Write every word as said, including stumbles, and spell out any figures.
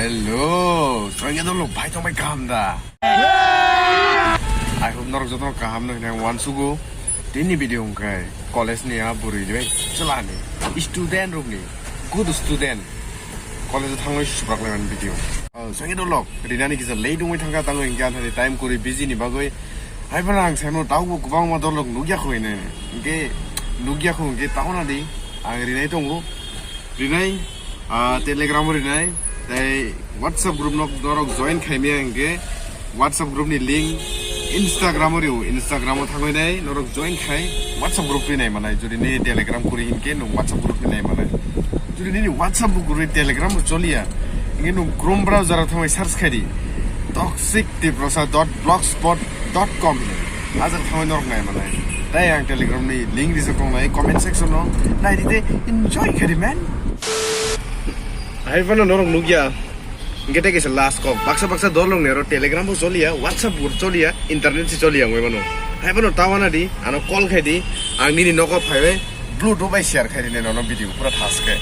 Hello, swngya dolo bhai tong bai kaham da? I hope norok jotono kaham no hinai wansugo. Tini video hwnkhe college ni a bwrwi bai chwla ni student rok ni good student college o thangwi suprak lai mani video. Oh, swngya dolo rinani kisa late wngwi thangkha tango hinkhe anthani time kwrwi busy ni bagwi. Hai phano ang saimano taubo kwbangma dolok nukya kho hinwi. Hinkhe nukya kho hinkhe tauna di ang rinai tongo. Rinai, ah, Telegram o rinai. Tei WhatsApp group no norok join khaimya hinkhe WhatsApp group ni link Instagram o rio. Instagram o thangwi nai norok join khai WhatsApp group twi nai manai. Jodi ni Telegram kwrwi hinkhe nwng WhatsApp group twi nai manai. Jodi nini WhatsApp bo kwrwi Telegram bo choliya hinkhe nwng Chrome browser o thangwi search khai di. Toxic Tiprasa dot blogspot dot com hinwi. Ajak thangwi norok nai manai. Tei ang Telegram ni link rijak tongnai comment section o. Nai di tei enjoy khai di, man. Hai phano norok nukya. Hinkhe tei kaisa last kok. Baksa baksa dol rok ni oro Telegram bo choliya, WhatsApp bo choliya, internet se choliya wngwi mano. Hai phano tawana di, ano call khai di. Ang nini nogo phaiwi Bluetooth bai share khai di nono video pura thas khe.